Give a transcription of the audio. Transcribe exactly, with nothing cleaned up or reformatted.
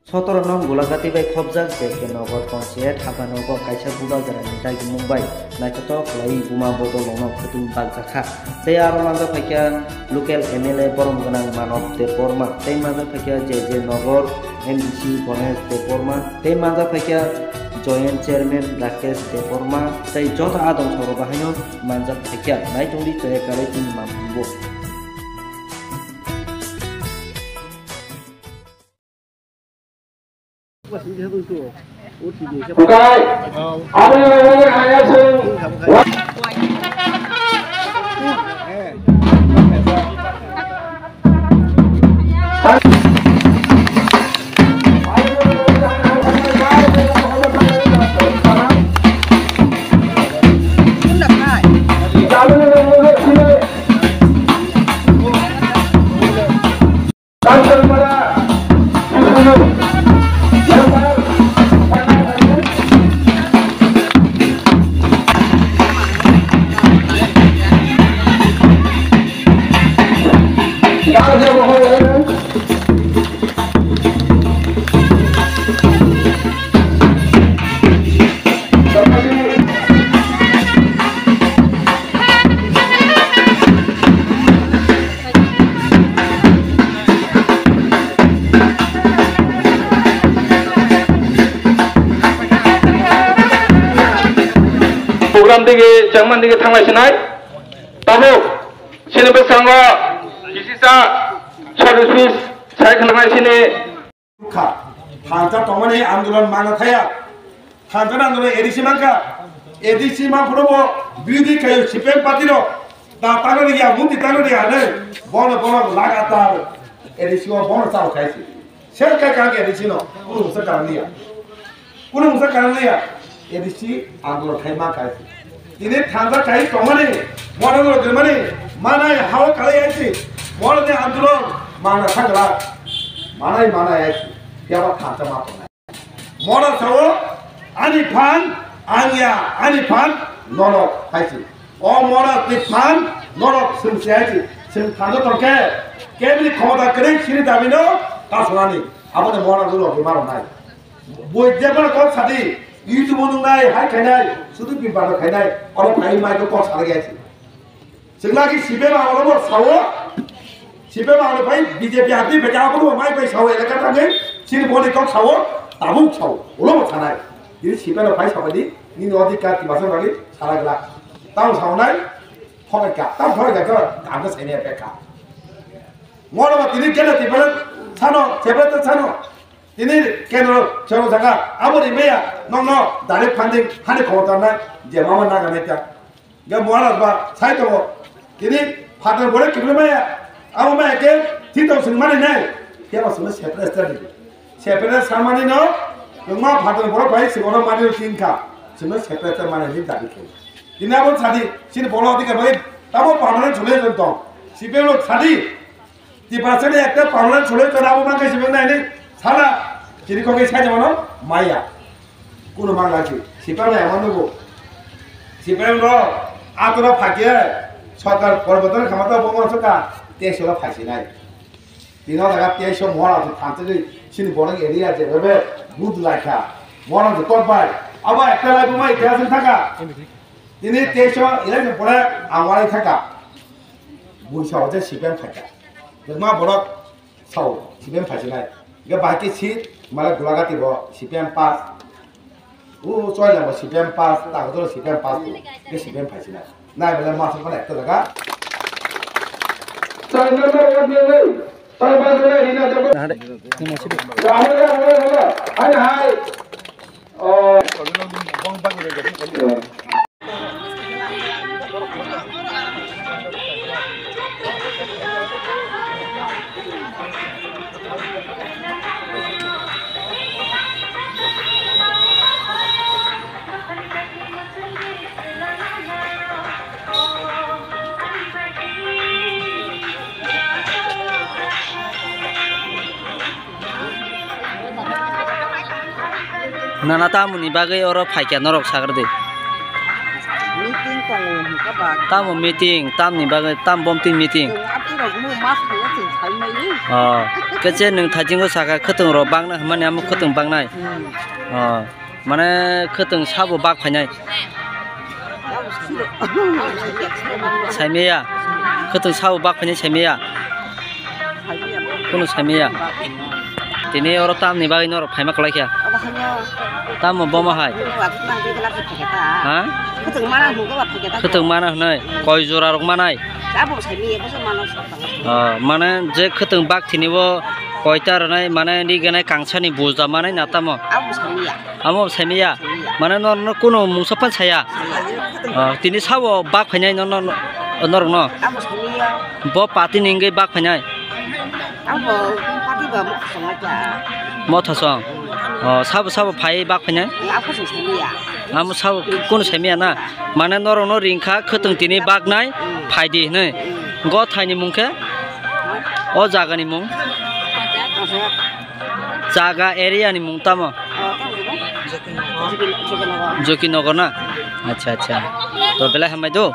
Sotoro nong Gulagati bai khopjak J K Nagar Panchayat Hapanogo kaisa bubagrani dagimung bai naithotok khlaiwi buma bodol rokno khwtwng bakjakha. Tei aro manjak phaikha local M L A borom gwnang Manob Debbarma, tei manjak phaikha J J Nagar M D C Ganesh Debbarma, tei manjak phaikha Joint Chairman Rakesh Debbarma, tei joto adong sorok bahaino manjak phaikha. Naitongdi chaya kwrwi chini mamungbo. Bukai, abo yang hanya sung. Program dige, changman dige thanglai sinai. Tabuk, sini bwskango kisisa service sai khnanai sini. Kha, thansa tongmani andolon mana thaya. Thansa andolon A D C mankha. A D C manphuru bo birodhi khayo C P M party no. Ta tangno riya, muti tangno riya ne. Bono, bono lagatar A D C o bono chao khaisi. Sel kai kang A D C no. Kunu mungsa kang liya. Kunu mungsa kang liya. A D C andolon khai ma khaisi. Tini thansa khai tongmani, model rok rimani, manai hao khalai aisi, model ni andolon, mana sakla, manai manai aisi, yaba thansa ma tongnai. Model sao, ani phan, ang ya, ani phan, norok, aisi. O model ni phan, norok, sung si aisi, sung thansa tongke, kebini khomota kwrwi sini dabino, kasonani, aboni model rok rimaro nai. Boi jeba kok sadi, YouTube o nungnai, hai khainai, sudu bipado khainai, oro phai mai kok sadi gaisi. Sengla ki C P M oro bo sao, C P M oro phai B J P hati beka abo bo mai bai sao, elaka thangwi, sini boni kok sao, tabuk sao, ulo bo sanai. Ini C P M oro phai sao di, nini odhikar ki basong lagi, sara gla. Tao sao nai, thokai ka, tao thokai ka, ang ka saini beka. Moro ba tini gele ti bele sano, sebele sano. Tini kendro chero jaga, abo ni meya, nong no, direct funding, hani khobor tarnai, je mama naga neta. Ga Maharaj ba, sai tongo. Tini phatar bore kibri maya, abo maya ke, tito sung mani nai. Keba sung separate study. Separate samani no, nungma phatar bore bai, sing ono mani no tin ka. Sung separate mani ni dabi ke. Tini abo sadi, sini bolo dike bai, tabo permanent solution tong. C P M lo sadi, Tiprasani ekta permanent solution abo mankhe sibuk naini sala chini kokni saimano maya. Kuno mangla si, C P M emon nugo. C P M ro atoro phakhe sorkar porboton khamata bo mansuka, teso phaisi nai. Tino daga teso mora tu thanchili sini borok area je bebe bud laikha. Mora tu top bai. Abo ekta lai bumai teso thaka. Tini teso election pore awai thaka. Buisa hote C P M thaka. Buma borok sao, C P M phaisinai. Ge bahai ke si, mala Gulagati bo C P M pass. U Choila bo C P M pass, ta hoto C P M pass tu. Ge C P M phaisinai. Nai bela mas ko ekta jaga. Hai, hai. Oh. Nana tamoni bagwi oro phaikha norok sagradi. Meeting tongo hwnkha ba. Tamo meeting, tamni bagwi, tam bomtwi meeting. Chwng atirokno mas khaio chwng saimaiwi. Oh. Khe nwng thajingo saka khwtwng rok bakna hwnmani amo khwtwng baknai. Hmm. Oh, mane khwtwng sabo bak phainai. Saimaya. Khwtwng sabo bak phainai saimaya. Kunu saimaya. Tini oro tamni bagwi norok phaima kwlai kha. Tamo bomo hai. Ha? Khwtwng mana hwnwi koi jora rok manai. Oh, mane je khwtwng bak thini bo koita rwnai mane ni ganai kangsani buja manai na tamo. Amo saimaya. Mane no, no kunu mungsa pan saya. Oh, tini sabo bak phainai no, no, no, norok no. Bo party ni wngwi bak phainai. Motha song. Oh, sabo sabo phai bak phainai. Amo sabo kunu saimaya na. Mane norok no ringkha khwtwng tini baknai phaidi hwnwi. Go thaini mung khe? O jaga ni mung? Jaga area ni mung tamo? Jokinogo na? Acha, acha. To belai hambai do.